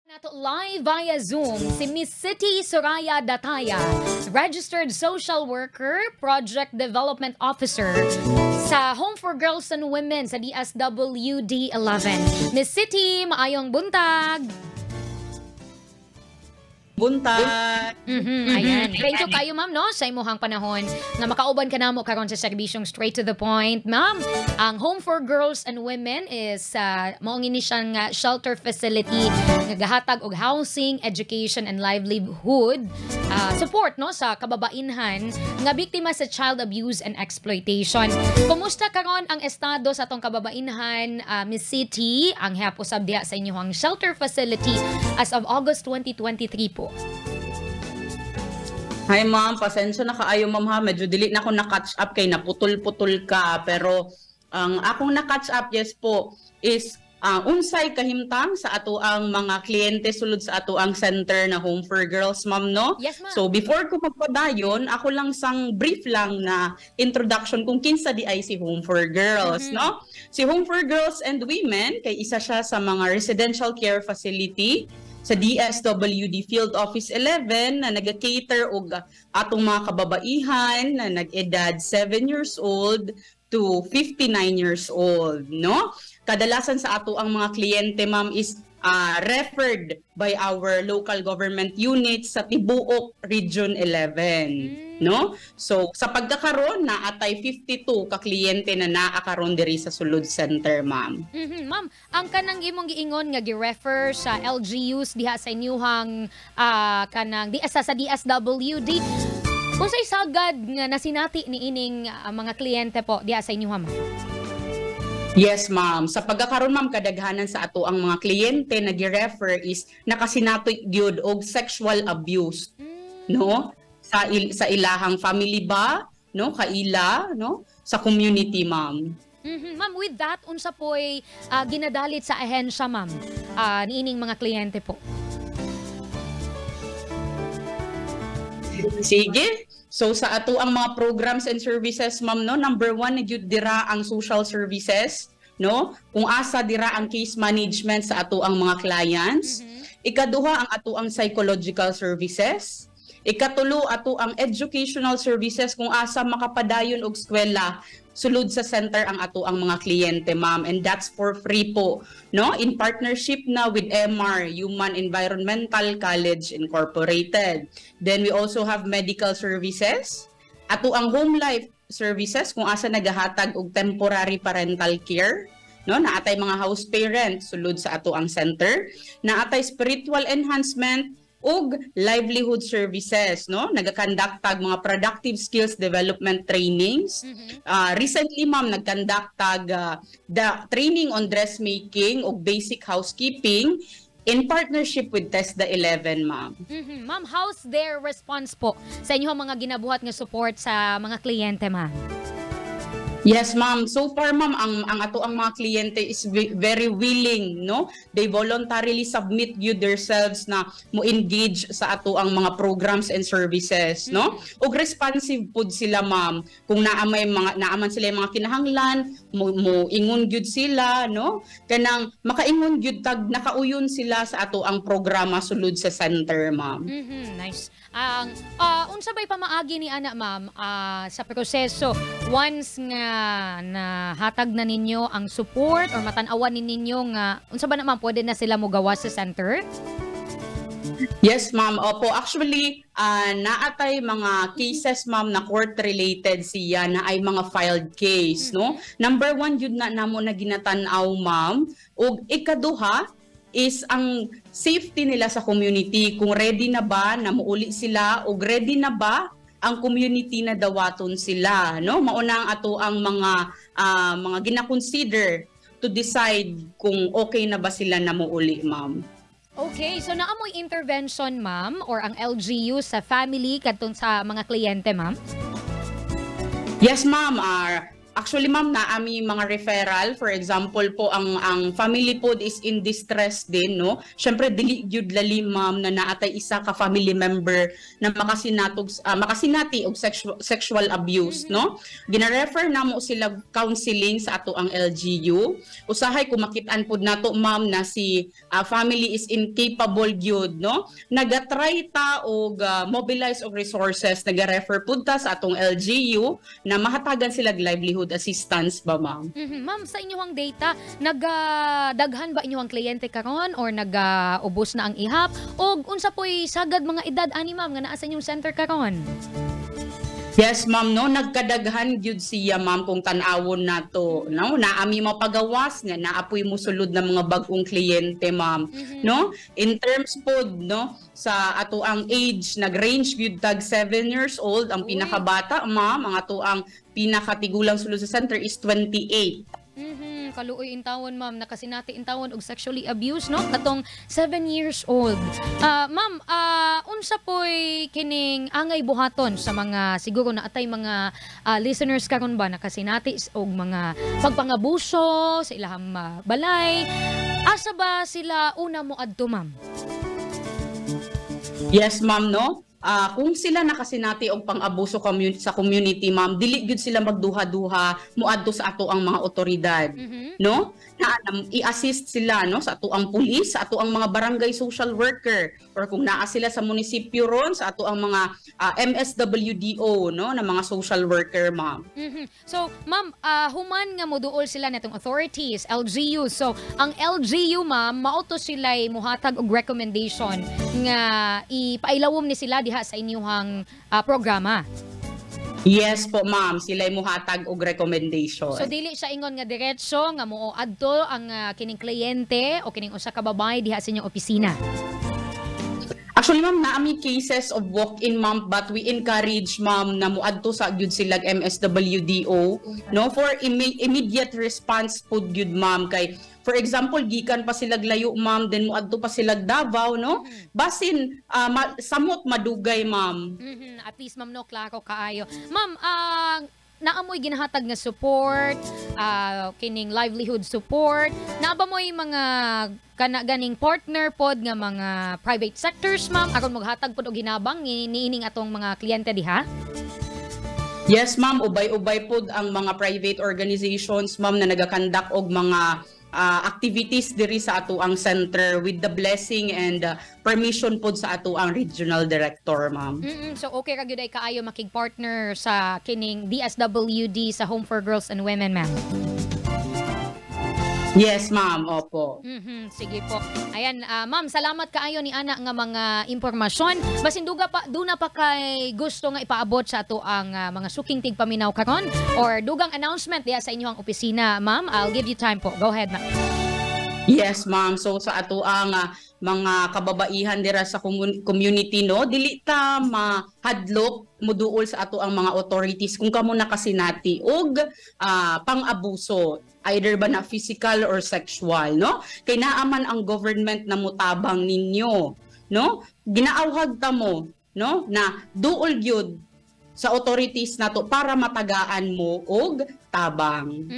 Nato live via Zoom si Miss City Soraya Dataya, registered social worker, project development officer sa Home for Girls and Women sa DSWD 11. Miss City, maayong buntag. Buntag. Ayan. Thank you kayo, ma'am, no, sa imuhang panahon nga makauban ka namo karon sa serbisyong Straight to the Point. Ma'am, ang Home for Girls and Women is mao ini siyang shelter facility nga gahatag og housing, education and livelihood support, no, sa kababainhan nga biktima sa child abuse and exploitation. Kumusta karon ang estado sa atong kababainhan, Miss City, ang hapos usab diha sa inyong shelter facility as of August 2023 po? Hi ma'am, pasensya na kaayo, ma'am, ha. Medyo dili na ako na-catch up kay naputol-putol ka, pero ang akong na-catch up, yes po, is unsay kahimtang sa ato ang mga kliyente sulod sa ato ang center na Home for Girls, ma'am, no? Yes, ma'am. So before ko magpadayon, ako lang sang brief lang na introduction kung kinsa di ay si Home for Girls, no? Si Home for Girls and Women kay isa siya sa mga residential care facility sa DSWD Field Office 11 na nag-cater og atong mga kababaihan na nag-edad 7 years old to 59 years old, no? Kadalasan sa ato ang mga kliyente, ma'am, is referred by our local government units sa tibuok Region 11, no? So sa pagkakaron, naatay 52 ka kliyente na naa karon diri sa sulod center, ma'am. Ma'am, ang kanang imong giingon nga gi-refer sa LGUs diha sa inyuhang kanang di sa DSWD, unsay sagad nga nasinati ni ining mga kliyente po diha sa inyuha, ma'am? Yes, ma'am. Sa pagkakaroon, ma'am, kadaghanan sa ato ang mga kliyente na gi-refer is nakasinati gyud og sexual abuse, no? Sa ilahang family ba, no? Kaila, no? Sa community, ma'am. Ma'am, with that, unsa po'y ginadalit sa ahensya, ma'am, niining mga kliyente po? Sige. So sa ato ang mga programs and services, ma'am, no, number one na gyud dira ang social services, no? Kung asa dira ang case management sa ato ang mga clients. Ikaduha ang ato ang psychological services. Ikatulo ato ang educational services kung asa makapadayon og eskwela sulod sa center ang ato ang mga kliyente, ma'am, and that's for free po, no, in partnership na with MR Human Environmental College Incorporated. Then we also have medical services, ato ang home life services kung asa nagahatag og temporary parental care, no, naatay mga house parents sulod sa ato ang center, naatay spiritual enhancement ug livelihood services, no, nagaconduct tag mga productive skills development trainings. Recently, ma'am, nag-conduct tag the training on dressmaking ug basic housekeeping in partnership with TESDA 11, ma'am. Ma'am, how's their response po sa inyong mga ginabuhat nga support sa mga kliyente, ma'am? Yes, ma'am. So far, ma'am, ang ato ang mga kliyente is very willing, no? They voluntarily submit you themselves na mo engage sa ato ang mga programs and services, no? Ug responsive pud sila, ma'am. Kung naa may mga naaman sila yung mga kinahanglan, mo ingon gyud sila, no? Kanang makaingon gyud tag nakauyon sila sa ato ang programa sulod sa center, ma'am. Nice. Ang unsa bay pamaagi ni ana, ma'am, sa proseso once nga nahatag na ninyo ang support or matan-awan ni ninyo nga unsa ba na, ma'am, pwede na sila mogawas sa center? Yes, ma'am. Opo, actually, naatay mga cases, ma'am, na court-related siya na ay mga filed case, no? Number one, yun na namo na ginatan-aw, ma'am. Ug ikaduha is ang safety nila sa community. Kung ready na ba na muuli sila ug ready na ba ang community na dawaton sila, no? Mauna ang ato ang mga gina-consider to decide kung okay na ba sila na muuli, ma'am. Okay, so naamoy intervention, ma'am, or ang LGU sa family kadtong sa mga kliyente, ma'am? Yes, ma'am. Actually, ma'am, naa mi mga referral. For example po, ang family pod is in distress din, no? Syempre dili gyud lalim, ma'am, na naatay isa ka family member na makasinati og sexual abuse, no? Gina-refer namo sila counseling sa ato ang LGU. Usahay kung makit-an pod nato, ma'am, na si family is incapable gyud, no? Nagatry ta og mobilize og resources, naga-refer pud ta sa atong LGU na mahatagan sila og livelihood assistance ba, ma'am. Ma'am, sa inyong data, nagadaghan ba inyong kliyente karon or nagaubos na ang ihap? Og unsa po'y sagad mga edad ani, ma'am, nga naa sa inyong center karon? Yes, ma'am, no, nagkadaghan gyud siya, ma'am, kung tan-awon nato, no? Naa mi mapagawas nga naapoy mosulod na mga bag-ong kliyente, ma'am, no? In terms pod, no, sa ato ang age, nag-range gyud tag 7 years old ang pinakabata, ma'am, ang ato ang pinakatigulang sulod sa center is 28. Kaluoy intawon, ma'am, nakasinati intawon og sexually abuse, no, katong 7 years old. Ma'am, unsa po'y kining angay buhaton sa mga siguro na atay mga listeners karon ba nakasinati og mga pagpangabuso sa ilahang balay? Asa ba sila una mo adto, ma'am? Yes, ma'am, no? Kung sila nakasinati og pang-abuso sa community, ma'am, dili gyud sila magduha-duha moadto sa ato ang mga otoridad. No? Na i-assist sila, no, sa ato ang pulis, sa ato ang mga barangay social worker, or kung naa sila sa munisipyo ron, sa ato ang mga MSWDO, no, na mga social worker, ma'am. So, ma'am, human nga moduol sila natong authorities, LGU. So, ang LGU, ma'am, mao to sila muhatag og recommendation nga ipailawom ni sila diha sa inyong programa. Yes po, ma'am, sila muhatag og recommendation. So dili siya ingon nga diretso nga mo adto ang kining kliyente o kining usa ka babae diha sa inyong opisina. Actually, ma'am, naa mi cases of walk-in, ma'am, but we encourage, ma'am, na muadto sa gyud sila MSWDO, no, for immediate response pod gyud, ma'am, kay for example gikan pa sila layo, ma'am, then muadto pa sila Davao, no, basin samot madugay, ma'am. At least, ma'am, no, klaro kaayo. Ma'am, naamoy ginahatag nga support, kining livelihood support, naa ba mo'y mga kana ganing partner pod nga mga private sectors, ma'am, aron maghatag pod og hinabang niining atong mga kliyente diha? Yes, ma'am, ubay-ubay pod ang mga private organizations, ma'am, na nagakandak og mga activities diri sa ato ang center with the blessing and permission pod sa ato ang regional director, ma'am. So okay ra gyud ay kaayo makig-partner sa kining DSWD sa Home for Girls and Women, ma'am. Yes, ma'am. Opo. Sige po. Ayan, ma'am, salamat kaayo ni ana nga mga impormasyon. Basin duga pa duna pa kay gusto nga ipaabot sa ato ang mga suking tigpaminaw karon or dugang announcement diha sa inyong opisina, ma'am. I'll give you time po. Go ahead, ma'am. Yes, ma'am. So sa ato ang mga kababaihan dira sa community, no, dili ta mahadlok muduol sa ato ang mga authorities kung kamo nakasinati og pang-abuso, either ba na physical or sexual, no? Kay naa man ang government na mutabang ninyo, no? Ginaawhag ta mo, no, na duol gyud sa authorities nato para matagaan mo og tabang.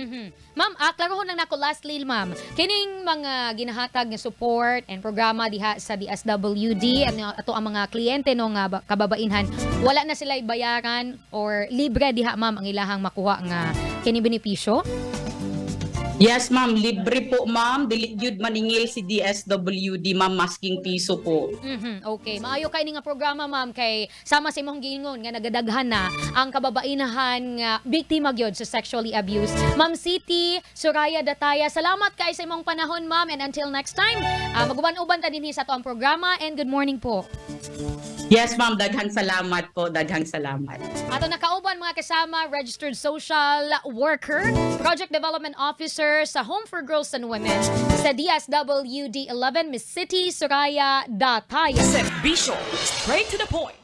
Ma'am, klarohon lang nako lastly, ma'am. Kining mga ginahatag nga support and programa diha sa DSWD ano ato ang mga kliyente, no, nga kababainhan, wala na sila bayaran or libre diha, ma'am, ang ilahang makuha nga kini benepisyo? Yes, ma'am, libre po, ma'am. Dili gyud maningil si DSWD, ma'am, masking piso po. Okay, maayo kay ni nga programa, ma'am, kay sama sa imong giingon nga nagadaghan na ang kababainahan nga biktima gyud sa sexually abuse. Ma'am Siti Suraya Dataya, salamat kay sa imong panahon, ma'am, and until next time, maguban-uban ta dinhi sa ato ang programa and good morning po. Yes, ma'am, daghang salamat po, daghang salamat. Ato nakauban mga kasama, registered social worker, project development officer sa Home for Girls and Women sa DSWD 11, Miss Siti Suraya Dataya. Serbisyo, straight to the point.